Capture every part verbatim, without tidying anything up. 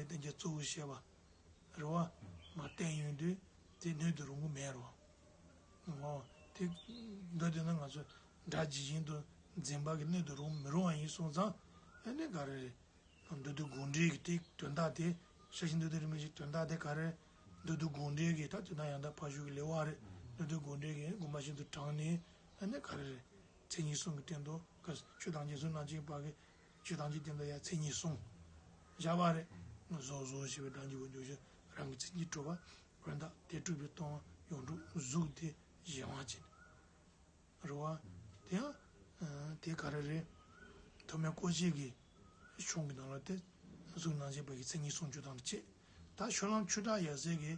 བསྟན་བྱ་གཙོ་བོ་བཤད་པ་རེད་བ། མ་བསྟན་ཡོང་དུས་དེ་སྣོད་དུ་རུང་གི་མེད་རེད་བ། འོ་དེ་འདོད་དེ་ན་ང་ཚོ་སྒྲ་ཇི་བཞིན་དུ་འཛིན་པ་གི་སྣོད་དུ་རུང་མི་རུང་བ་ཡིན་སོང་ཙང་ཨ་ནི་ག་རེ་རེད། མདོ་སྡེ་དགོངས་འགྲེལ་གྱི་དེ་དོན་དག་དེ་ཤེར་ཕྱིན་མདོ་སྡེ་རིན་པོ་ཆེའི་དོན་དག་དེ་ག་རེ། མདོ་སྡེ་དགོངས་འགྲེལ་གྱི་ད་དོན་དག་ཡང་དག་ཕར་ཞོག་གི་ལེའུ་བ་རེད། མདོ་སྡེ་དགོངས་འགྲེལ་གྱི་དགོངས་པ་བཞིན་དུ་དྲངས་ནས་ཨ་ནི་ག་རེ་རེད། མཚན་ཉིད་གསུམ་གྱི་སྟེང་དུ་ག་ཆོས་ཐམས་ཅད་གཟུགས་སྣང་མཆིས་པ་གི་ཆོས་ཐམས་ཅད་སྟེང་དུ་ཡང་མཚན་ཉིད་གསུམ་བཞག་པ་རེད། གཟུགས་གཟུགས་ཞེས་པའི་སྒྲ་འཇུག་པ་འཇུག་བྱེད་རང་གི་མཚན་ཉིད་གྲུབ་པ་ཀུན་བརྟགས་དེ་སྤྲུལ་པའི་སྟོང་པ་ཡོངས་གྲུབ་གཟུགས་དེ་གཞན་དབང་བྱས་ནས། རེད་བ། དེ་ཡང་དེ་ག་རེ་རེད། ཐོགས་མེད་སྐུ་མཆེད་ཀྱི་གཞུང་གི་ནང་ལ་དེ་གཟུགས་སྣང་མཆིས་པ་གི་མཚན་ཉིད་གསུམ་འཇོག་སྟངས་དང་བཅས། ད་ཕྱོགས་གླང་ཆོས་གྲགས་ཡབ་སྲས་ཀྱི་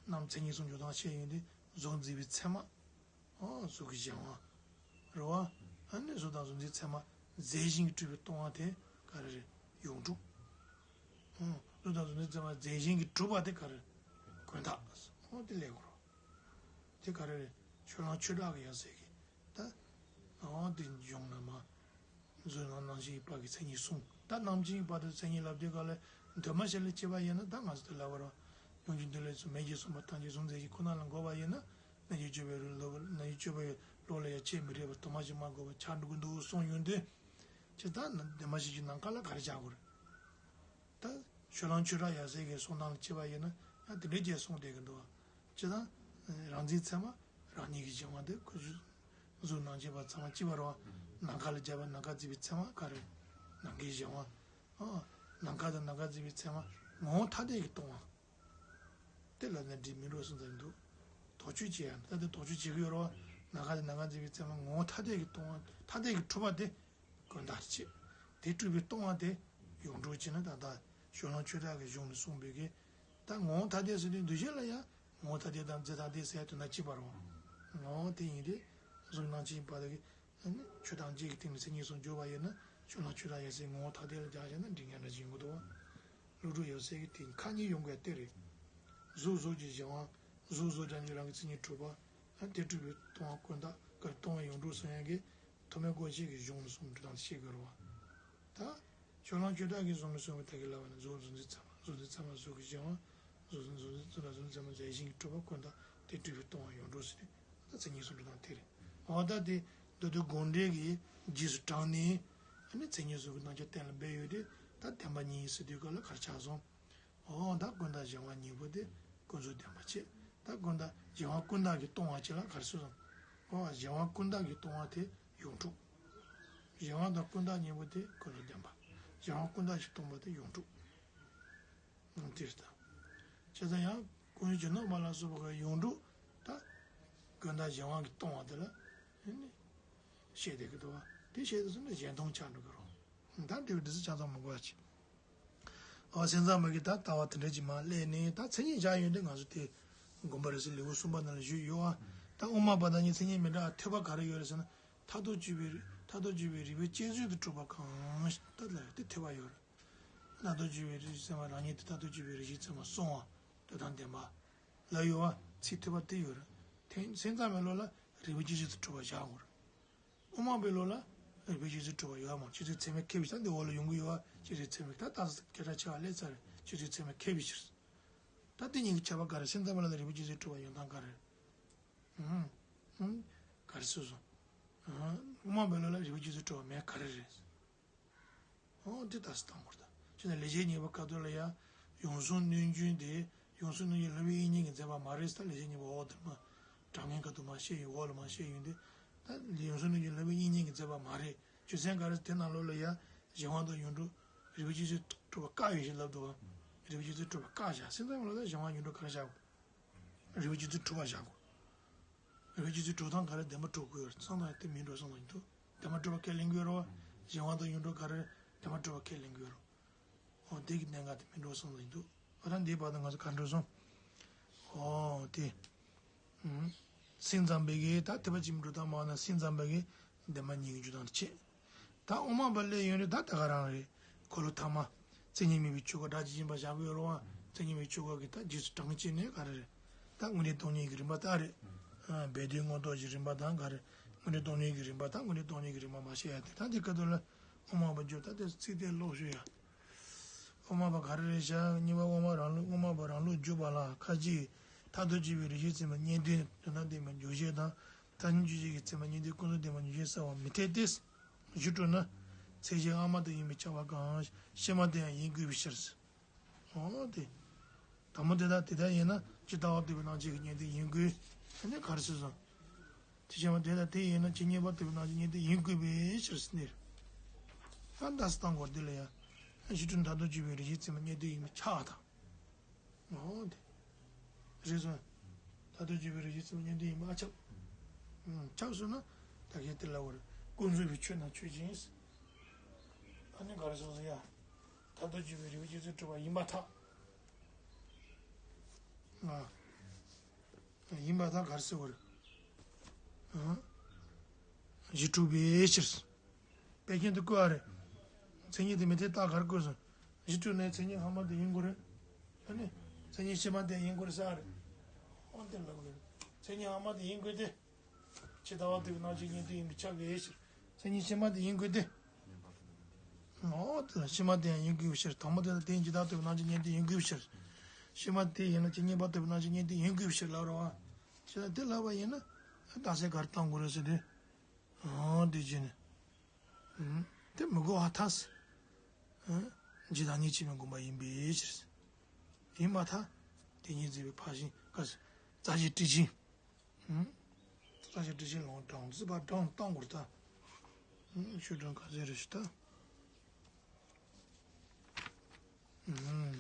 རྣམས་མཚན་ཉིད་གསུམ་འཇོག་སྟངས་བཤད་ཡོང་དུས་གཟུགས་འཛིན་པའི་ཚད་མ། ཨོ་གཟུགས་ཀྱི་གཞན་དབང་། རེད་བ། ཨ་ནི་གཟུགས་དང་གཟུགས་འཛིན་ཚད་མ་རྫས་གཞན་གྱིས་གྲུབ་པའི་སྟོང་པ་དེ་ག་རེ་རེད། ཡོངས་གྲུབ། ཨོ་གཟུགས་དང་གཟུགས་འཛིན་ཚད་མ་རྫས་གཞན་གྱིས་གྲུབ་པ་དེ་ག་རེ། ཀུན་བརྟགས། ཨོ་དེ་ལས་གོ་རོ། དེ་ག་རེ་རེད། ཕྱོགས་གླང་ཆོས་གྲགས་ཀྱི་ཡབ་སྲས་ཀྱི། ད། འོ་དེ་གཞུང་ན་མ། གཟུགས་སྣང་སྣང་མཆིས་པ་གི་མཚན་ཉིད་གསུམ། ད་སྣང་མཆིས་པ་དེ་མཚན་ཉིད་ལབ་དུས་ག་ལ་འདུས་མ་བྱས་ལ་སྐྱེས་པ་ཡིན་ན་ད་ང་ཚོ་དེ་ལབ་པ་རེད། ཡང་ཅིན་འདི་ལས་སུ་མེད་ཅེས་གསུངས་པ་ཐམས་ཅད་གཟུགས་འཛིན་གཞི་ཁོ་ན་ལ་འགོད་པ་ཡིན་ན། རྣལ་འབྱོར་སྤྱོད་པའི་རིགས་ལུགས་རྣལ་འབྱོར་སྤྱོད་པའི་ལུགས་ལ་ཡང་ཁྱད་མི་རིགས་པ་དུ་མ་ཞིག་མ་འགོད་པ་ཆགས་འགྲོ་གི་འདུག་གསུངས་ཡོང་དུས། ཇི་ལྟར་ན་འདུས་མ་བྱས་ཀྱི་ནམ་མཁའ་ལ་ག་རེ་བཞག་དགོས་རེད། ད། ཕྱོགས་གླང་ཆོས་གྲགས་ཡབ་སྲས་ཀྱི་གསུང་སྟངས་ལ་བྱས་པ་ཡིན་ན་ཡང་དེ་འདྲའི་རྗེས་གསུངས་བསྡད་ཀྱི་འདུག་བ། ཇི་ལྟར། རང་འཛིན་ཚད་མ་རང་ཉིད་ཀྱི་གཞན་དབང་དེ་ཁོ་གཟུགས་སྣང་མཆིས་པ་ཚང་མ་གཅིག་པ་རེད་བ། ནམ་མཁའ་ལ་སྦྱར་བ་ནམ་མཁའ་འཛིན་པའི་ཚད་མ་ག་རེ། ནམ་མཁའི་གཞན་དབང་། ཨ། ནམ་མཁའ་དང་ནམ་མཁའ་འཛིན་པའི་ཚད་མ་ངོ་བོ་ཐ་དད་ཀྱིས་སྟོང་བ། དེ་ལ་ནི་འདྲིས་མི་འགྲོ་གསུངས་ཙམ་འདུག་དོགས་གཅོད་བྱེད་ཡ་ད་དེ་དོགས་གཅོད་བྱེད་ཀྱི་ཡོད་རེད་བ། ནམ་མཁའ་དང་ནམ་མཁའ་འཛིན་པའི་ཚད་མ་ངོ་བོ་ཐ་དད་ཀྱིས་སྟོང་བ་ཐ་དད་ཀྱིས་གྲུབ་པ་དེ། ཀུན་བརྟགས་བྱེད། དེ་སྤྲུལ་པའི་སྟོང་པ་དེ་ཡོངས་གྲུབ་བྱས་ན་ད་ལྟ་ཕྱོགས་གླང་ཆོས་གྲགས་ཀྱི་གཞུང་ནས་གསུངས་པའི་གི། ད་ངོ་བོ་ཐ་དད་ཟེར་དུས་འདུས་བྱས་ལ་ཡང་ངོ་བོ་ཐ་དད་དང་རྫས་ཐ་དད་ཟེར་ཡ་དོན་དག་གཅིག་པ་རེད་བ། ངོ་བོ་དེ་ཡིན་དུས་གཟུགས་སྣང་མཆིས་པ་དེ་གི་ཨ་ནི་ཆོས་ཐམས་ཅད་ཀྱི་སྟེང་ནས་མཚན་ཉིད་གསུམ་འཇོག་པ་ཡིན་ན་ཕྱོགས་གླང་ཆོས་གྲགས་ཡབ་སྲས་ངོ་བོ་ཐ་དད་ལ་སྦྱར་བྱས་ན་འགྲིག་ཉག་འདྲ་ཞིག་ཡོང་གི་འདུག་བ། ཀླུ་སྒྲུབ་ཡབ་སྲས་ཀྱི་དེ་ཁ་གཉིས་ཡོང་དགོས་དེ་རེད། གཟུགས་གཟུགས་ཀྱི་གཞན་དབང་། གཟུགས་གཟུགས་ཀྱང་ཉིད་རང་གི་མཚན་ཉིད་གྲུབ་པ། ཨ་དེ་སྤྲུལ་པའི་སྟོང་པ་ཀུན་བརྟགས་ཀྱི་སྟོང་པ་ཡོངས་གྲུབ་གསུང་ཡག་གི། ཐོགས་མེད་སྐུ་མཆེད་ཀྱི་གཞུང་ནས་གསུངས་འགྲོ་སྟངས་ཤེས་དགོས་རེད་བ། ད། ཕྱོགས་གླང་ཆོས་གྲགས་ཀྱི་གཞུང་ནས་གསུངས་པའི་ད་གི་ལབ་པ་ན་གཟུགས་གཟུགས་འཛིན་ཚད་མ་གཟུགས་འཛིན་ཚད་མ་གཟུགས་ཀྱི་གཞན་དབང་། གཟུགས་འཛིན་གཟུགས་འཛིན་གཟུགས་ལ་གཟུགས་འཛིན་ཚད་མ་རྫས་གཞན་གྱིས་གྲུབ་པ་ཀུན་བརྟགས་དེ་སྤྲུལ་པའི་སྟོང་པ་ཡོངས་གྲུབ་ཟེར་ནས་ད་མཚན་ཉིད་གསུམ་འགྲོ་སྟངས་དེ་རེད། འོ་ད་དེ་མདོ་སྡེ་དགོངས་འགྲེལ་གྱི་རྗེས་སུ་འབྲངས་ནས་ཨ་ནི་མཚན་ཉིད་གསུམ་གྱི་རྣམ་གཞག་གཏན་ལ་འབེབས་ཡོད་དེ་ད་བདེན་པ་གཉིས་ཟེར་དུས་སྐབས་ལ་ག་རེ་ཆགས་སོང་། འོ་ད་ཀུན་བརྟགས་གཞན་དབང་གཉིས་པོ་དེ་ཀུན་རྫོབ་བདེན་པ་བྱས། ད་ཀུན་བརྟགས་གཞན་དབང་ཀུན་བརྟགས་ཀྱིས་སྟོང་པ་ཅིག་ལ་ག་རེ་ཟེར་སོང་། འོ་གཞན་དབང་ཀུན་བརྟགས་ཀྱིས་སྟོང་པ་དེ་ཡོངས་གྲུབ། གཞན་དབང་དང་ཀུན་བརྟགས་གཉིས་པོ་དེ་ཀུན་རྫོབ་བདེན་པ། གཞན་དབང་ཀུན་བརྟགས་ཀྱིས་སྟོང་པ་དེ་ཡོངས་གྲུབ། འདིར་ད། བྱས་ཙང་ཡང་ཀུན་གཞི་ནོར་མ་ལ་སོགས་པ་གི་ཡོངས་གྲུབ་ད། ཀུན་བརྟགས་གཞན་དབང་གིས་སྟོང་པ་དེ་ལ་ནི། བཤད་བསྡད་ཀྱི་འདུག་བ། དེ་བཤད་དུས་སུ་ནི་གཞན་སྟོང་ཆགས་འགྲོ་གི་རེད། ད་འདི་འདི་ཚོ་ཆ་ཚང་མ་དགོས་ཅི། ཨོ་སེམས་ཙམ་པ་གིས་ད་ལྟ་བ་དེ་འདྲ་ཅིག་མ་སླེབས་ནས་ད་མཚན་ཉིད་བཞག་ཡོང་དུས་ང་ཚོ་དེ། དགོངས་པ་རིགས་གསལ་ལེའུ་གསུམ་པ་ནང་ལ་ཞུས་ཡོད་ཨ། ད་དབུ་མ་པ་དང་གཉིས་མཚན་ཉིད་མི་འདྲ་བ་ཐོས་པ་ག་རེ་ཡོད་རེད་ཟེར་ན། མཐར་ཐུག་དཔྱོད་པའི་མཐར་ཐུག་དཔྱོད་པའི་རིགས་པའི་དཔྱད་བཟོད་དུ་གྲུབ་པ་གང་ཞིག་ད་ལ་དེ་ཐོས་པ་ཡོད་རེད། མཐར་ཐུག་དཔྱོད་པའི་རིགས་ཟེར་བ་རང་ཉིད་དེ་མཐར་ཐུག་དཔྱོད་པའི་རིགས་ཤེས་ཚད་མ་སོང་བ། དོན་དམ་བདེན་པ། ལ་ཡོད་བ་ཚིག་ཐོས་པ་དེ་ཡོད་རེད། དེ་སེམས་ཙམ་པའི་བློ་ལ་རིགས་པའི་དཔྱད་བཟོད་དུ་གྲུབ་པ་བཞག་དགོས་རེད། དབུ་མ་པའི་བློ་ལ་རིགས་པའི་དཔྱད་བཟོད་གྲུབ་པ་ཡོད་མ་དཔྱད་བཟོད་ཚད་མས་ཁེབས་པའི་ཕྱིར་འདི་འོག་ལ་ཡོང་གི་ཡོད་བ་དཔྱད་བཟོད་ཚད་མས་ད་ལྟ་སྐད་ཆ་ཆེ་བ་སླེབས་ཚར་རེད་དཔྱད་བཟོད་ཚད་མས་ཁེབས་པའི་ཕྱིར། ད་དེ་གཉིས་ཀྱི་ཁྱད་པར་ག་རེ་སེམས་ཙམ་པ་ལ་ནི་རིགས་པའི་དཔྱད་བཟོད་གྲུབ་པ་ཡོང་སྟངས་ག་རེ། ཧུམ། ཧུམ། ག་རེ་ཟེར་སོང་། ཧུམ། དབུ་མ་པའི་བློ་ལ་རིགས་པའི་དཔྱད་བཟོད་གྲུབ་པ་མེད་ག་རེ་རེད། ཨོ་དེ་ལྟ་སུ་བཏང་དགོས་ད། ཅི་ན་ལེགས་བཤད་གཉིས་པ་ཁ་ཐོག་ལ་ཡང་ཡོངས་སུ་གནོད་སྦྱིན་དེ་ཡོངས་སུ་གནོད་སྦྱིན་ལྷ་བུའི་དབྱིག་གཉེན་གྱིས་མཛད་པ་མ་རེད་ད་ལེགས་བཤད་གཉིས་པ་འོག་ཏུ་མ། དྲང་ངེས་ཁ་ཐོག་མ་བཤད་ཡོད་འོག་ལ་མ་བཤད་ཡོད་དེ། ད་ཡོངས་སུ་གནོད་སྦྱིན་ལྷ་བུའི་དབྱིག་གཉེན་གྱིས་མཛད་པ་མ་རེད་རྒྱུ་མཚན་ག་རེ་དེ་ནང་ལོགས་ལ་ཡང་གཞན་དབང་དང་ཡོངས་གྲུབ་རིགས་པའི་དཔྱད་བཟོད་གྲུབ་པ་བཀག་ཡོད་ཞེས་ལབ་འདུག་ག་རིགས་པའི་དཔྱད་བཟོད་གྲུབ་པ་བཀག་བཞག་སེམས་ཙམ་པའི་བློ་ལ་གཞན་དབང་ཡོངས་གྲུབ་ག་རེ་བཞག་གོ། རིགས་པའི་དཔྱད་བཟོད་གྲུབ་པ་བཞག་དགོས། རིགས་པའི་དཔྱད་བཟོད་གྲུབ་སྟངས་ག་རེ་བདེན་པ་གྲུབ་དགོས་ཡོད་རེད་བསམ་སྟངས་དེ་མིན་འགྲོ་བསམ་སྟངས་ཡིན་འདུག་བདེན་པ་གྲུབ་པ་ཁས་ལེན་དགོས་རེད་བ། གཞན་དབང་དང་ཡོངས་གྲུབ་ག་རེ་བདེན་པ་གྲུབ་པ་ཁས་ལེན་དགོས་རེད། འོ་དེ་གི་གནད་འགག་དེ་མིན་འགྲོ་བསམ་སྟངས་ཡིན་འདུག་ཨ་ད་འདིའི་བར་དུ་ང་ཚོ་ག་འགྲོ་སོང་། འོ་དེ། ཨུམ། སེམས་ཙམ་པའི་གི་ད་ཐེག་པ་ཆེན་པོའི་གྲུབ་མཐའ་མ་ན་སེམས་ཙམ་པའི་གི་བདེན་པ་གཉིས་ཀྱི་འཇུག་སྟངས་དེ་བྱེད། ད་དབུ་མ་པ་སླེབས་ཡོང་དུས་ད་ད་ག་རང་རེད། འཁོར་ལོ་ཐ་མ། མཚན་ཉིད་མེད་པའི་ཆོས་འཁོར་སྒྲ་ཇི་བཞིན་པ་བཞག་གི་ཡོད་རེད་བ། མཚན་ཉིད་མེད་པའི་ཆོས་འཁོར་གྱི་ད་རྗེས་སུ་འབྲང་བྱས་ནས་ག་རེ་རེད། ད་དངོས་གནས་སྟོང་ཉིད་ཀྱི་རིམ་པ་ལྟར་རེད། ཨ། སྦས་དོན་མངོན་རྟོགས་ཀྱི་རིམ་པ་དང་ག་རེ། དངོས་གནས་སྟོང་ཉིད་ཀྱི་རིམ་པ་དང་དངོས་གནས་སྟོང་ཉིད་ཀྱི་རིམ་པ་མ་བཤད་ཡ་དེ་ད་འདི་སྐབས་ཐོག་ལ་དབུ་མ་པ་འཇོག་ད་དེ་ཚིག་དེ་ཀློག་ཞུ་ཡ། དབུ་མ་པ་ག་རེ་རེད་བཞག་གཉིས་པ་དབུ་མ་རང་ལུགས་དབུ་མ་པ་རང་ལུགས་བརྗོད་པ་ལ་ཁ་ཅིག་མཐར་ཐུག་དཔྱོད་པའི་རིགས་ཤེས་ཚད་མ་རྙེད་དུས་དོན་དམ་བདེན་པར་འཇོག་བྱེད་དང་། མཐར་ཐུག་དཔྱོད་བྱེད་ཀྱི་ཚད་མ་རྙེད་དུས་ཀུན་རྫོབ་བདེན་པར་འཇོག་བྱེད་ཟེར་བ་མི་འཐད་དེ། གཞི་གྲུབ་ན། མཚན་གཞི་སྔ་མ་དེ་ཡིན་པས་ཁྱབ་པ་གང་། ཕྱི་མ་དེ་ཡང་ཡིན་དགོས་པའི་ཕྱིར། འོ་དེ། དང་པོ་དེ་དག་དེ་ལྟར་ཡིན་ན་ཇི་ལྟ་བ་རྟོགས་པའི་སྣང་ཆ་གི་རྙེད་དོན་ཡིན་དགོས། ཨ་ནི་ག་རེ་ཟེར་སོང་། དེ་བྱས་པ་དེ་དག་དེ་ཡིན་ན་ཇི་སྙེད་པ་རྟོགས་པའི་སྣང་ཆ་རྙེད་དོན་ཡིན་དགོས་པའི་ཕྱིར་ཟེར་ནས། ཨ་འདྲ་སེ་བཏང་དགོས་དེ་ལ་ཡ། གཞི་གྲུབ་མཐར་ཐུག་དཔྱོད་པའི་རིགས་ཤེས་ཚད་མ་རྙེད་དོན་ཡིན་པས་ཁྱབ་པ་དང་། འོ་དེ། རེད་སོང་། མཐར་ཐུག་དཔྱོད་པའི་རིགས་ཤེས་ཚད་མ་རྙེད་དོན་ཡིན་པས་ཨ་ཁྱབ། ཨུམ། ཁྱབ་སོང་ན། ད་གིན་དེ་ལ་བར། ཀུན་རྫོབ་པའི་ཆོས་རྣམས་ཆོས་ཅན། ཨ་ནི་ག་རེ་སོང་ཟེར་ཡ། མཐར་ཐུག་དཔྱོད་པའི་རིགས་ཤེས་ཚད་གྲུབ་པ་ཡིན་པར་ཐལ། ཨ། ཡིན་པར་ཐལ་ག་རེ་ཟེར་བ་རེད། ཨ། གཞི་གྲུབ་པའི་ཕྱིར། དཔེ་རྒྱན་དུ་བཀོད་པ་རེད། མཚན་ཉིད་དེ་མི་འཐད་རྟགས་ག་རེ་བཀོད་སོང་། གཞི་གྲུབ་ནས་མཚན་ཉིད་སྔ་མ་དེ་ཡིན་དགོས་རེད། ཨ་ནི། མཚན་ཉིད་ཕྱི་མ་དེ་ཡིན་དགོས་རེད་ཟེར་བ་རེད། འོ་དེ་ལབ་དགོས་རེད། མཚན་ཉིད་སྔ་མ་དེ་ཡིན་དགོས་ཏེ། ཇི་ལྟ་བ་རྟོགས་པའི་སྣང་ཆ་རྙེད་དོན་ཡིན་པས་ཁྱབ་པའི་ཕྱིར། མཚན་ཉིད་ཕྱི་མ་དེ་ཡིན་དགོས་ཏེ། འོ་དེ་ལ་ཕྱི་མ་དེ་ཡང་ཡིན་དགོས་པའི་ཕྱིར། དང་པོ་དེ་ལ་དེ་ཡིན་ཇི་ལྟ་བ་རྟོགས་པའི་སྣང་ཆ་རྙེད་དོན་ཡིན་དགོས་པའི་ཕྱིར། ཕྱི་མ་དེ་ཡིན་ན་ཇི་སྙེད་པ་རྟོགས་པའི་སྣང་ཆ་རྙེད་དོན་ཡིན་དགོས་པའི་ཕྱིར་ལབ་རེད་བ། ཇི་ལྟ་དེ་ལབ་པ་ཡིན་ན། རྟགས་གསལ་ག་རེ་བཏང་དགོས་རེད་ཟེར་དུས། འོ་དེ་བྱས་ནས། ཨུམ། དེ་མི་གོ་བར་ཐལ། ཨུམ། ཇི་ལྟར་རྙེད་ཕྱི་མའི་དགོངས་པ་ཡིན་པའི་ཕྱིར། ཡིན་པར་ཐལ། དེ་ཉིད་འཛིན་པའི་ཕར་ཕྱིན་སྐབས་སུ་རྩ་ཤེ་ཊཱིཀ་ཆེན། ཨུམ། རྩ་ཤེ་ཊཱིཀ་ཆེན་ལུང་དྲངས་རྩིས་པ་དྲངས་བཏང་དགོས་ད། ཨུམ། ཤོག་གྲངས་ག་ཚོད་རེད་ཞུ་ད། ཨུམ།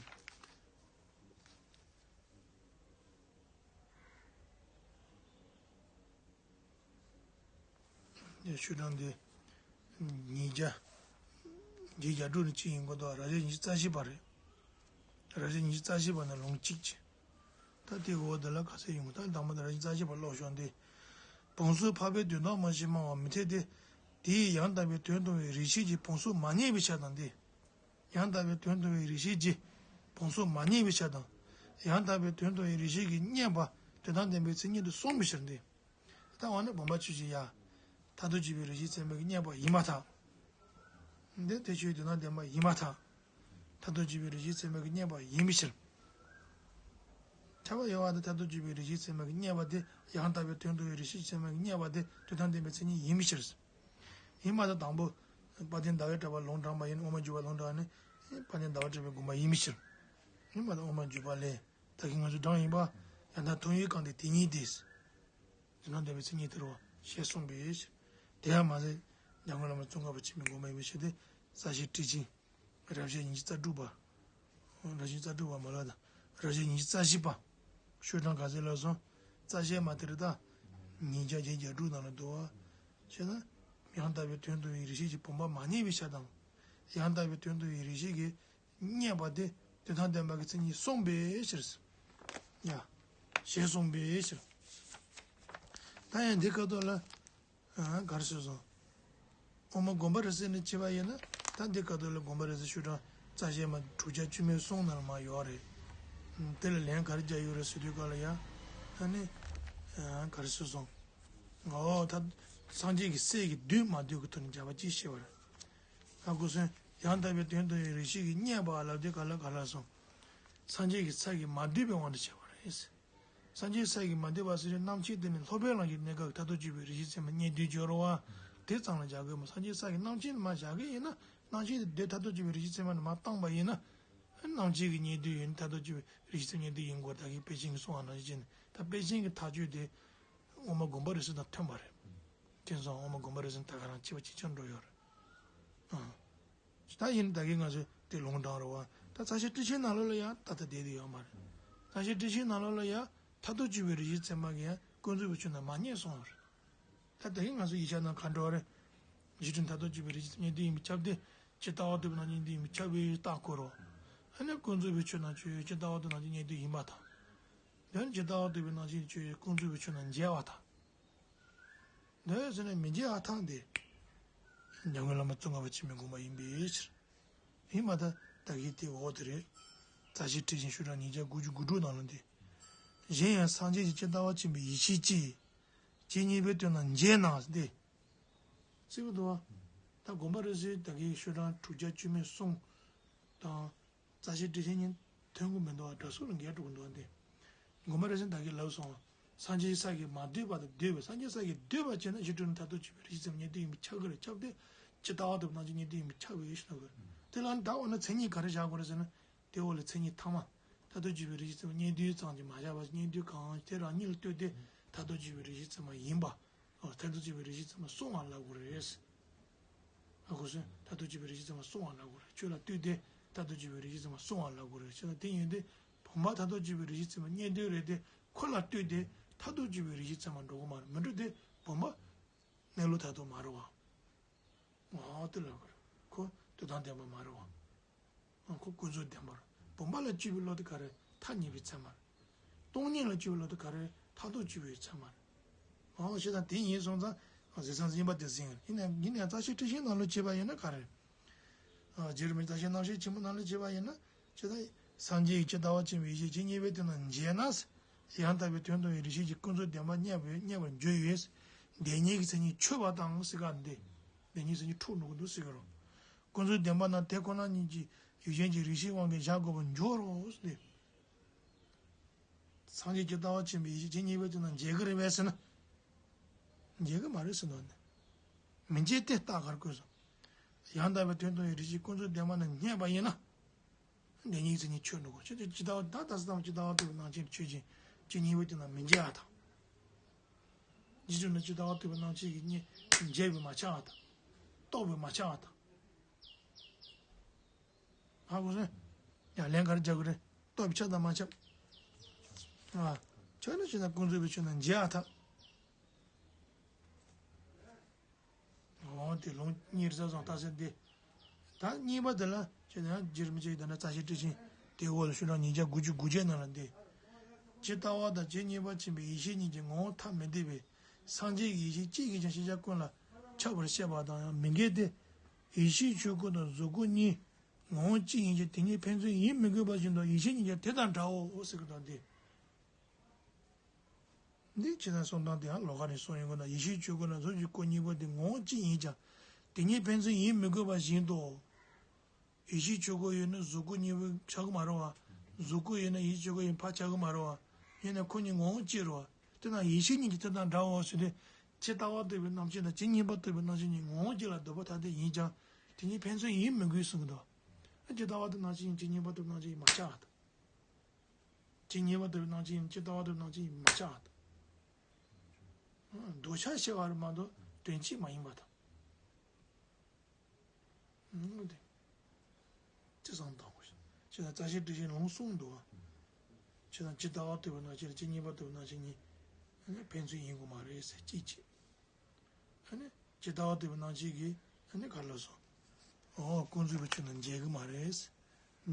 ཤོག་གྲངས་འདི། ཉིས་བརྒྱ། བརྒྱད་བརྒྱ་དྲུག་ནས་གཅིག་ཡིན་དགོས་འདུག་རབ་བྱེད་ཉི་ཤུ་རྩ་བཞི་པ་རེད། རབ་བྱེད་ཉི་ཤུ་རྩ་བཞི་པ་ནས་ལུང་གཅིག་བྱས། ད་དེའི་འོག་དེ་ལ་ག་ཚོད་ཡོང་གི། ད་དང་པོ་དེ་རབ་བྱེད་རྩ་བཞི་པ་ཀློག་ཤོག་འདི། བང་སོའི་འཕགས་པའི་དོན་དག་མ་ཞིག་སྨྲ་བ་མི་འཐད་དེ། དེས་ཡང་དག་པའི་དོན་མཐོང་བའི་རིགས་ཤེས་ཀྱི་བང་སོ་མ་རྙེད་པའི་ཕྱིར་དང་སྟེ། ཡང་དག་པའི་དོན་མཐོང་བའི་རིགས་ཤེས་ཀྱི་བང་སོ་མ་རྙེད་པའི་ཕྱིར་དང་། ཡང་དག་པའི་དོན་མཐོང་བའི་རིགས་ཤེས་ཀྱིས་རྙེད་པ་དོན་དམ་བདེན་པའི་མཚན་ཉིད་དུ་སོང་བའི་ཕྱིར་ཏེ། ད་འོ་ན་བུམ་པ་ཆོས་ཅན་ཡ། མཐར་ཐུག་དཔྱོད་པའི་རིགས་ཤེས་ཚད་མ་གིས་རྙེད་པ་ཡིན་པར་ཐལ། འདི་དེ་ཆོས་དོན་དམ་བདེན་པ་ཡིན་པར་ཐལ། མཐར་ཐུག་དཔྱོད་པའི་རིགས་ཤེས་ཚད་མ་གིས་རྙེད་པ་ཡིན་པའི་ཕྱིར། ཁྱབ་པ་ཡོད་པ་དེ་མཐར་ཐུག་དཔྱོད་པའི་རིགས་ཤེས་ཚད་མ་གིས་རྙེད་པ་དེ་ཡང་དག་པའི་དོན་མཐོང་བའི་རིགས་ཤེས་ཚད་མ་གིས་རྙེད་པ་དེ་དོན་དམ་བདེན་པའི་མཚན་ཉིད་ཡིན་པའི་ཕྱིར། ཡིན་པར་ཐལ། དང་པོ། དཔལ་ལྡན་ཟླ་བས་གྲགས་པ་ལུང་དྲངས་པ་ཡིན་ན་དབུ་མ་འཇུག་པ་ལུང་དྲངས་ནས། དཔལ་ལྡན་ཟླ་བས་གྲགས་པའི་དགོངས་པ་ཡིན་པའི་ཕྱིར། ཡིན་པར་ཐལ། དབུ་མ་འཇུག་པ་ལས། ད་གིན་ང་ཚོས་དྲངས་ཡིན་པ། ཡང་དག་མཐོང་བའི་སྐབས་འདིར་དེ་ཉིད་དེ། དོན་དམ་བདེན་པའི་མཚན་ཉིད་དེ་རུ་ཞེས་གསུངས་པའི་ཕྱིར། དེ་ཡང་མ་ཟད། འཇམ་མགོན་བླ་མ་ཙོང་ཁ་པ་ཆེན་པོའི་དགོངས་པ་ཡིན་པའི་ཕྱིར་ཏེ། རྩ་ཤེ་ཊཱིཀ་ཆེན། རབ་བྱེད་ཉི་ཤུ་རྩ་དྲུག་པ། རབ་བྱེད་རྩ་དྲུག་པ་མ་ལབ་དང་། རབ་བྱེད་ཉི་ཤུ་རྩ་བཞི་པ། ཤོག་གྲངས་ག་ཚོད་ལབ་སོང་། རྩ་ཤེ་མ་དེ་རེད་ད། ཉིས་བརྒྱ་བརྒྱད་བརྒྱ་དྲུག་ནང་ལ་འདུག་བ། བྱས་ན། ཡང་དག་པའི་དོན་མཐོང་བའི་རིགས་ཤེས་ཀྱི་བུམ་པ་མ་རྙེད་པའི་ཕྱིར་དང་། ཡང་དག་པའི་དོན་མཐོང་བའི་རིགས་ཤེས་ཀྱིས་རྙེད་པ་དེ་དོན་དམ་བདེན་པ་གི་མཚན་ཉིད་སོང་བའི་ཕྱིར། ཡ། ཞེས་གསུངས་པའི་ཕྱིར། ད་ཡང་འདི་སྐབས་ཐོག་ལ། ཨ། ག་རེ་ཟེར་སོང་། དབུ་མ་དགོངས་པ་རབ་གསལ་ནས་ཕྱེ་བ་ཡིན་ན། ད་འདི་སྐབས་ཐོག་ལ་དགོངས་པ་རབ་གསལ་ཤོག་གྲངས་རྩ་ཤེ་མ་དྲུག་བརྒྱ་བཅུ་མེད་གསུམ་ནང་ལ་མར་ཡོད་རེད། དེ་ལ་ལན་ག་རེ་རྒྱག་ཡོད་རེད་ཟེར་དུས་སྐབས་ལ་ཡ། ཨ་ནི། ཨ། ག་རེ་ཟེར་སོང་། འོ་ད། སངས་རྒྱས་ཀྱི་སྲས་ཀྱིས་བསྡུས་མ་བསྡུས་ཀྱི་ཐོག་ནས་སྦྱར་བ་ཅིག་བཤད་པ་རེད། ད་སྐུ་གསུང་ཡང་དག་པའི་དོན་མཐོང་བའི་རིགས་ཤེས་ཀྱིས་རྙེད་པ་ལབ་དུས་ག་ལ་ག་ལ་སོང་། སངས་རྒྱས་ཀྱི་སྲས་ཀྱིས་མ་བསྡུས་པའི་དབང་དུ་བྱས་པ་རེད། སངས་རྒྱས་སྲས་ཀྱིས་མ་བསྡུས་པ་ཟེར་དུས་རྣམ་མཁྱེན་དེ་ནི་སློབ་དཔོན་ལམ་གྱི་གནས་སྐབས་ཀྱི་མཐར་ཐུག་དཔྱོད་པའི་རིགས་ཤེས་ཚད་མ་རྙེད་དུས་སྦྱོར་བ། དེ་ཙམ་ལ་བཞག་གི་མོ། སངས་རྒྱས་སྲས་ཀྱིས་རྣམ་མཁྱེན་མ་བཞག་གི་ཡིན་ན། རྣམ་མཁྱེན་དེ་མཐར་ཐུག་དཔྱོད་པའི་རིགས་ཤེས་ཚད་མ་ནས་མར་བཏང་པ་ཡིན་ན། རྣམ་མཁྱེན་གྱིས་རྙེད་དུས་ཡིན། མཐར་ཐུག་དཔྱོད་པའི་རིགས་ཤེས་ཚད་མ་རྙེད་དུས་ཡིན་དགོས། ད་གིན་དཔེ་ཅན་གྱིས་གསུངས་པ་ནང་བཞིན་བྱས་ནས། ད་དཔེ་ཅན་གྱི་ཐག་གཅོད་དེ། དབུ་མ་དགོངས་པ་རབ་གསལ་དང་མཐུན་པ་རེད། མཁྱེན་སོང་། དབུ་མ་དགོངས་པ་རབ་གསལ་ད་ག་རང་ཕྱེ་བ་གཅིག་ཆར་འགྲོ་ཡོད་རེད། ཨང་། ད་ཡིན་ད་གིན་ང་ཚོས་དེ་ལུང་དྲངས་རེད་བ། ད་རྩ་ཤེ་ཊཱིཀ་ཆེན་ནང་ལོགས་ལ་ཡང་ད་ལྟ་བསྡད་དེ་ཡོད་མ་རེད། རྩ་ཤེ་ཊཱིཀ་ཆེན་ནང་ལོགས་ལ་ཡང་མཐར་ཐུག་དཔྱོད་པའི་རིགས་ཤེས་ཚད་མ་གིས་ཡང་ཀུན་རྫོབ་པའི་ཆོས་རྣམས་མ་རྙེད་གསུངས་ཡོད་རེད། ད་ད་གིན་ང་ཚོ་ཡིག་ཆ་ནང་ག་འགྲོ་བ་རེད། གཞི་གྲུབ་མཐར་ཐུག་དཔྱོད་པའི་རིགས་ཤེས་ཚད་མ་རྙེད་དུས་ཡིན་པས་ཁྱབ་སྟེ། ཇི་ལྟ་བ་རྟོགས་པའི་སྣང་ཆ་རྙེད་དུས་ཡིན་པས་ཁྱབ་པའི་རྟགས་བཀོད་རོ། ཨ་ནི་ཀུན་རྫོབ་པའི་ཆོས་རྣམས་ཆོས་ཅན། ཇི་ལྟ་བ་རྟོགས་སྣང་ཆ་རྙེད་དུས་ཡིན་པར་ཐལ། དོན་ཇི་ལྟ་བ་རྟོགས་པའི་སྣང་ཆ་ཆོས་ཅན། ཀུན་རྫོབ་པའི་ཆོས་རྣམས་འཇལ་བར་ཐལ། འདི་ཟེར་ནས་མི་འཇལ་བར་ཐལ་ཏེ། འཇམ་མགོན་བླ་མ་ཙོང་ཁ་པ་ཆེན་པོའི་དགོངས་པ་ཡིན་པའི་ཕྱིར། ཡིན་མ་ད་ད་གིན་དེ་འོག་དེ་རེད། རྩ་ཤེ་ཊཱིཀ་ཆེན་ཤོག་གྲངས་ཉིས་བརྒྱ་དགུ་བཅུ་གོ་དྲུག་ནང་ལ་འདི། གཞན་ཡང་སངས་རྒྱས་ཀྱི་ཇི་ལྟ་བ་མཁྱེན་པའི་ཡེ་ཤེས་ཀྱིས། ཇི་སྙེད་པའི་དོན་རྣམས་འཇལ་ན་སྟེ། ཟེར་གི་འདུག་བ། ད་དགོངས་པ་རབ་གསལ་ད་གིན་ཤོག་གྲངས་དྲུག་བརྒྱ་བཅུ་མེད་གསུམ་དང་། རྩ་ཤེ་ཊཱིཀ་ཆེན་གཉིས་ཐོན་གྱི་མི་འདུག་བ། འདྲ་སོགས་ལ་འགལ་འགྲོ་གི་འདུག་བ། འདི་དགོན་པ་རེ་ཟུང་ད་གིན་ལབ་སོང་བ། སངས་རྒྱས་ས་གིས་མ་འདོད་པ་དང་འདོད་པའི། སངས་རྒྱས་ས་གིས་འདོད་པ་བྱས་ན་ཞི་ཁྲོ་ནི་མཐར་ཐུག་དཔྱོད་པའི་རིགས་ཤེས་ཚད་མ་སྙིང་བསྡུས་ཡིན་པས་ཁྱབ་ཀྱི་རེད། ཁྱབ་སྟེ་ཇི་ལྟ་བ་ལྟ་བུའི་སྣང་ཆ་སྙིང་བསྡུས་ཡིན་པས་ཁྱབ་པའི་ཕྱིར་ལ་དགོས། དེ་ལ་ནི་ད་འོ་ན་མཚན་ཉིད་ག་རེ་བཞག་དགོས་རེད་ཟེར་ན། དེ་འོག་ལ་མཚན་ཉིད་ཐ་མ། མཐར་ཐུག་དཔྱོད་པའི་རིགས་ཤེས་ཚད་མ་སྙིང་བསྡུས་ཙམ་གྱིས་མ་ཁྱབ་པ། སྙིང་བསྡུས་གང་དེ་རང་ཉིད་ལ་ལྟོས་ཏེ་མཐར་ཐུག་དཔྱོད་པའི་རིགས་ཤེས་ཚད་མ་ཡིན་པ། ཨོ། མཐར་ཐུག་དཔྱོད་པའི་རིགས་ཤེས་ཚད་མ་སོང་བ་ལབ་དགོས་རེད། ཨ་ཁུ་སོན་མཐར་ཐུག་དཔྱོད་པའི་རིགས་ཤེས་ཚད་མ་སོང་བ་ལབ་དགོས་རེད། ཆོས་ལ་ལྟོས་ཏེ་མཐར་ཐུག་དཔྱོད་པའི་རིགས་ཤེས་ཚད་མ་སོང་བ་ལབ་དགོས་རེད། ཆོས་ལ་དེ་ཡིན་དུས་བུམ་པ་མཐར་ཐུག་དཔྱོད་པའི་རིགས་ཤེས་ཚད་མ་སྙིང་བསྡུས་རེད་དེ། ཁོ་ལ་ལྟོས་ཏེ་མཐར་ཐུག་དཔྱོད་པའི་རིགས་ཤེས་ཚད་མ་འགྲོ་གི་མ་རེད། མི་འགྲོ་དེ་བུམ་པ་གནས་ལུགས་མཐར་ཐུག་མ་རེད་བ། ཨོ་དེ་ལབ་དགོས་རེད། ཁོ་འདོད་དོན་བདེན་པ་མ་རེད་བ། ཨ་ཁོ་ཀུན་རྫོབ་བདེན་པ་རེད། བུམ་པ་ལ་དཔྱོད་པའི་བློ་དེ་ག་རེ། ཐ་སྙད་པའི་ཚད་མ་རེད། སྟོང་ཉིད་ལ་དཔྱོད་པའི་བློ་དེ་ག་རེ། མཐར་ཐུག་དཔྱོད་པའི་ཚད་མ་རེད། ཨོ་ཞེ་ད་དེ་ཡིན་སོང་ཙང་། ཨ་གཟིགས་སྟངས་ཡིན་པ་དེ་ཟིན། ཡིན་ན་ཡིན་ན་ཡང་རྩ་ཤེ་ཊཱིཀ་ཆེན་ནང་ལ་བྱས་པ་ཡིན་ན་ག་རེ། ཨ་རྗེ་རིན་པོ་ཆེ་རྩ་ཤེ་རྣམ་བཤད་ཆེན་མོ་ནང་ལ་བྱས་པ་ཡིན་ན། ཇི་ལྟར་སངས་རྒྱས་ཀྱིས་ཇི་ལྟ་བ་ཅན་པའི་ཡེ་ཤེས་ཇི་སྙེད་པའི་དོན་རྣམས་མཇལ་ན། ཡང་དག་པའི་དོན་མཐོང་བའི་རིགས་ཤེས་ཀྱིས་ཀུན་རྫོབ་བདེན་པ་རྙེད་པར་རྙེད་པར་འགྱུར་བས། བདེན་གཉིས་ཀྱི་མཚན་ཉིད་ཆོད་པ་དང་ཟེར་ག་འདི། བདེན་གཉིས་མཚན་ཉིད་འཁྲུལ་འགྲོ་གི་འདུག་ཟེར་གི་རེད། ཀུན་རྫོབ་བདེན་པ་རྣམས་དེ་ཁོ་ན་ཉིད་ཀྱི་ཡུལ་ཅན་གྱི་རིགས་ཤེས་དབང་གིས་བཞག་དགོས་པར་འགྱུར་རོ་ཟེར་ཏེ། སངས་རྒྱས་ཇི་ལྟ་བ་ཅན་པའི་ཡེ་ཤེས་ཇི་སྙེད་པའི་དོན་རྣམས་མཇལ་གི་རེད་པས་ཟེར་ན། མཇལ་གི་མ་རེད་ཟེར་འདུག་ནི། མི་མཇལ་ཏེ་རྟགས་ག་རེ་བཀོད་སོང་། ཡང་དག་པའི་དོན་མཐོང་བའི་རིགས་ཤེས་ཀུན་རྫོབ་བདེན་པ་རྣམས་རྙེད་པ་ཡིན་ན། བདེན་གཉིས་མཚན་ཉིད་ཆོད་འགྲོ་གི་རེད། ཅི་ལྟར་ད་ལྟ་ས་དང་ཇི་ལྟ་བ་ལྟ་བུའི་སྣང་ཆེན་ཆོས་ཅན། ཇི་སྙེད་པའི་དོན་རྣམས་མི་མཇལ་བ་དང་། རྗེས་སུ་ནི་ཇི་ལྟ་བ་ལྟ་བུའི་སྣང་ཆེན་གྱིས་རྙེད་མཇལ་བས་མ་ཁྱབ་པ་དང་། རྟོགས་པས་མ་ཁྱབ་པ་དང་། ཧ་གོ་སོང་། ཡང་ལན་ག་རེ་རྒྱག་གི་རེད། རྟོགས་པས་ཁྱབ་དང་མ་ཁྱབ། ཨ། ཁྱབ་ན་ཅི་ན་ཀུན་རྫོབ་པའི་ཆོས་རྣམས་མཇལ་བ་དང་། འོ་དེ་ལུང་གཉིས་རྩ་བཟང་རྟགས་གསལ་འདི། ད་གཉིས་པ་དེ་ལ་ཁྱེད་ནས་རྗེ་རིན་པོ་ཆེ་ཡི་ད་ནི་རྩ་ཤེ་ཊཱིཀ་ཆེན་དེའི་འོག་ལ་ཤོག་གྲངས་ཉིས་བརྒྱ་དགུ་བཅུ་གོ་གཅིག་ནང་ལ་འདི། ཇི་ལྟ་བ་དང་ཇི་སྙེད་པ་ཅན་པའི་ཡེ་ཤེས་ཉིད་ཀྱི་ངོ་བོ་ཐ་མི་དད་པས་སངས་རྒྱས་ཀྱི་ཡེ་ཤེས་གཅིག་གིས་ཀྱང་ཤེས་བྱ་ཀུན་ལ་ཁྱབ་པར་བཤད་པ་དང་ཡང་མི་འགལ་ཏེ། ཡེ་ཤེས་ཆོས་སྐུ་དང་གཟུགས་སྐུ་གཉིས་ངོ་བོ་གཅིག་ཡིན་ཀྱང་དེ་གཉིས་ཕན་ཚུན་ཡིན་མི་དགོས་པ་བཞིན་དུ་ཡེ་ཤེས་ཉིད་ཀྱང་དེ་དང་འདྲའོ་ཟེར་གྱི་འདུག་སྟེ། འདི་ཇི་ལྟར་གསུང་སྟངས་དེ་ཡང་ལོགས་ཀ་ནས་གསུངས་ཡོང་གི་ན། ཡེ་ཤེས་ཆོས་སྐུ་ན་གཟུགས་ཀྱི་སྐུ་གཉིས་པོ་དེ་ངོ་བོ་གཅིག་ཡིན་ཀྱང་དེ་གཉིས་ཕན་ཚུན་ཡིན་མི་དགོས་པ་བཞིན་དུ། ཡེ་ཤེས་ཆོས་སྐུ་ཡོད་ན་གཟུགས་སྐུ་གཉིས་པོ་ཆགས་ཀྱི་མ་རེད་བ། གཟུགས་སྐུ་ཡོད་ན་ཡེ་ཤེས་ཆོས་སྐུ་ཡིན་ཕར་ཆགས་ཀྱི་མ་རེད་བ། ཡིན་ན་ཁོ་གཉིས་ངོ་བོ་གཅིག་རེད་བ། དེ་ན་ཡེ་ཤེས་ཉིད་ཀྱི་དེ་དང་འདྲའོ་ཟེར་ཏེ། ཇི་ལྟ་བ་ལྟ་བུའི་སྣང་ཆ་དང་ཇི་སྙེད་པ་ལྟ་བུའི་སྣང་ཆ་གཉིས་ངོ་བོ་གཅིག་ལ་ལྡོག་པ་ཐ་དད་ཡིན་ཀྱང་དེ་གཉིས་ཕན་ཚུན་ཡིན་མི་དགོས་གསུངས་ཀྱི་འདུག་ཇི་ལྟ་བ་ལྟ་བུའི་སྣང་ཆ་ཡིན་ཇི་སྙེད་པ་ལྟ་བུའི་སྣང་ཆ་ཡིན་མ་ཆགས་པ་དང་། ཇི་སྙེད་པ་ལྟ་བུའི་སྣང་ཆ་ཡིན་ཇི་ལྟ་བ་ལྟ་བུའི་སྣང་ཆ་ཡིན་མ་ཆགས་པ་དང་། འདོད་ཆགས་སྐྱེ་བ་རེད་མ་གཏོགས་དོན་སྤྱི་མ་ཡིན་པ་དང་། ཨང་། དེ་ཅི་བསམ་བཏང་དགོས་ཤིང་། ཅི་ལྟར་རྩ་ཤེ་ཊཱིཀ་ཆེན་ལུང་གསུངས་འདུག་བ། ཅི་ལྟར་ཇི་ལྟ་བ་ལྟ་བུའི་སྣང་ཆ་ཇི་སྙེད་པ་ལྟ་བུའི་སྣང་ཆ་གཉིས་ཕན་ཚུན་ཡིན་དགོས་མ་རེད་ཟེར་གཅིག་བྱས། ཨ་ནི་ཇི་ལྟ་བ་ལྟ་བུའི་སྣང་ཆ་གིས་ཨ་ནི་ག་རེ་ལབ་སོང་། ཨོ་ཀུན་རྫོབ་པའི་ཆོས་རྣམས་འཇལ་གི་མ་རེད།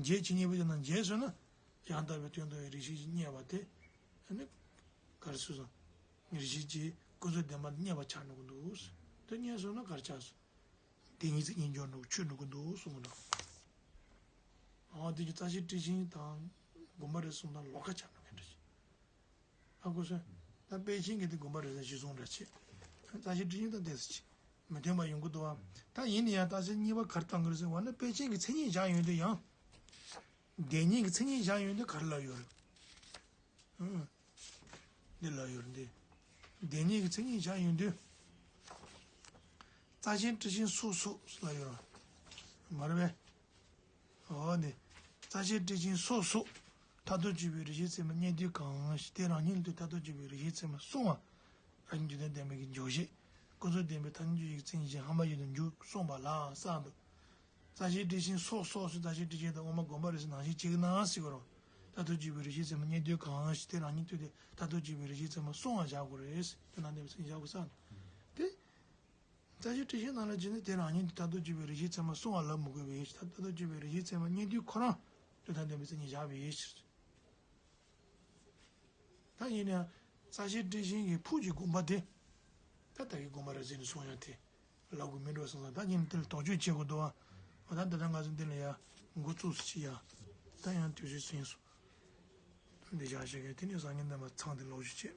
འཇལ་ཇི་སྙེད་པའི་ཆོས་རྣམས་འཇལ་སོང་ན་ཡང་དག་པའི་དོན་མཐོང་བའི་རིགས་ཤེས་ཀྱིས་རྙེད་པ་དེ་ཨ་ནི་ག་རེ་ཟེར་སོང་། རིགས་ཤེས་ཀྱིས་ཀུན་རྫོབ་བདེན་པ་རྙེད་པ་ཆགས་འགྲོ་གི་འདུག་དེ་རྙེད་སོང་ན་ག་རེ་ཆགས་སོང་། དེ་ཉིད་ཚེ་སྙིང་འཇོག་འགྲོ་ཆོད་འགྲོ་གི་འདུག་གསུངས་གི་འདུག་ཨོ་དེ་ཀྱི་རྩ་ཤེ་ཊཱིཀ་ཆེན་དང་དགོངས་པ་རེ་གསུངས་དང་ལོགས་ཀ་ཆགས་འགྲོ་མཁན་འདྲ་ཞིག་ཧ་གོ་སོང་། ད་དཔེ་ཅན་གྱི་དེ་དགོངས་པ་རེ་ཟེར་གཞི་བཟུང་འདྲ་ཆེ། རྩ་ཤེ་ཊཱིཀ་ཆེན་དང་དེ་ཟེར་ཆེ། མི་མཐུན་པ་ཡོང་གི་འདུག་བ། ད་ཡིན་ན་ཡང་རྟགས་གསལ་གཉིས་པ་ག་རེ་བཏང་གི་རེད་ཟེར་བ་ན་དཔེ་ཅན་གྱི་མཚན་ཉིད་བཞག་ཡོང་དུས་ཡང་། བདེན་གཉིས་ཀྱི་མཚན་ཉིད་བཞག་ཡོང་དུས་ག་རེ་ལབ་ཡོད་རེད། ཨང་། འདི་ལབ་ཡོད་རེད་འདི། བདེན་གཉིས་ཀྱི་མཚན་ཉིད་བཞག་ཡོང་དུས། རྩ་ཆེན་ཊཱིཀ་ཆེན་སོ་སོ་ལབ་ཡོད་རེད། མ་རེད་པས། འོ་ནི། རྩ་ཆེན་ཊཱིཀ་ཆེན་སོ་སོ། མཐར་ཐུག་དཔྱོད་པའི་རིགས་ཤེས་ཚད་མ་སྙིང་བསྡུས་གང་ཞིག་དེ་རང་ཉིད་ལ་ལྟོས་མཐར་ཐུག་དཔྱོད་པའི་རིགས་ཤེས་ཚད་མ་གསུང་བ། རང་རྒྱུད་ལྡན་བདེན་པའི་གི་འཇོག་བྱེད། ཀུན་རྫོབ་བདེན་པའི་ཐ་སྙད་འཇོག་བྱེད་ཀྱི་མཚན་ཉིད་ཅན་ཧམ་པ་བཞིན་དུ་འཇུག་གསུངས་པ་ལ་གསུངས་འདུག་རྩ་ཆེན་ཊཱིཀ་ཆེན་སོ་སོ་སོ་རྩ་ཆེན་ཊཱིཀ་ཆེན་དང་དབུ་མ་དགོངས་པ་རེ་ཟུང་ནང་བཞིན་བྱེད་ཀྱི་ན་ཟེར་གོ་རོ། མཐར་ཐུག་དཔྱོད་པའི་རིགས་ཤེས་ཚད་མ་སྙིང་བསྡུས་གང་ཞིག་དེ་རང་ཉིད་ལྟོས་ཏེ་མཐར་ཐུག་དཔྱོད་པའི་རིགས་ཤེས་ཚད་མ་གསུང་བ་བཞག་དགོས་རེད། དེ་ནང་བསྟན་པའི་མཚན་ཉིད་བཞག་དགོས་ས་དེ། རྩ་ཆེན་ཊཱིཀ་ཆེན་ནང་ལ་བྱས་ན་དེ་རང་ཉིད་དུ་མཐར་ཐུག་དཔྱོད་པའི་རིགས་ཤེས་ཚད་མ་གསུང་བ་ལབ་མི་དགོས་པའི་ཕྱིར་མཐར་ཐུག་དཔྱོད་པའི་རིགས་ཤེས་ཚད་མ་སྙིང་བསྡུས་ཁོ་རང་དུ་མཐར་བསྟན་པའི་མཚན་ཉིད་བཞག་པའི་ཕྱིར། ད་ཡིན་ན་ཡང་རྩ་ཆེན་ཊཱིཀ་ཆེན་གྱི་ཕུགས་ཀྱི་དགོངས་པ་དེ། ད་ད་གིན་དགོངས་པ་རེ་ཟུང་ནས་གསུངས་ཡང་དེ། ལབ་དགོས་མིན་འགྲོ་བསམ་ཙང་ད་ཉིན་དེ་ལ་དོགས་གཅོད་བྱེད་དགོས་འདུག་བ། འོ་ད་འདི་ལྟར་ང་ཚོ་འདི་ལ་ཡ་འགོ་བཙུགས་སུ་ཅི་ཡ། ད་ཡང་དུས་ཚོད་ཟིན་སོང་། འདི་བཞག་བྱེད་མཁན་དེ་ནས་སང་ཉིན་འདི་མ་ཚང་དེ་ལོག་ཞུ་བྱེད།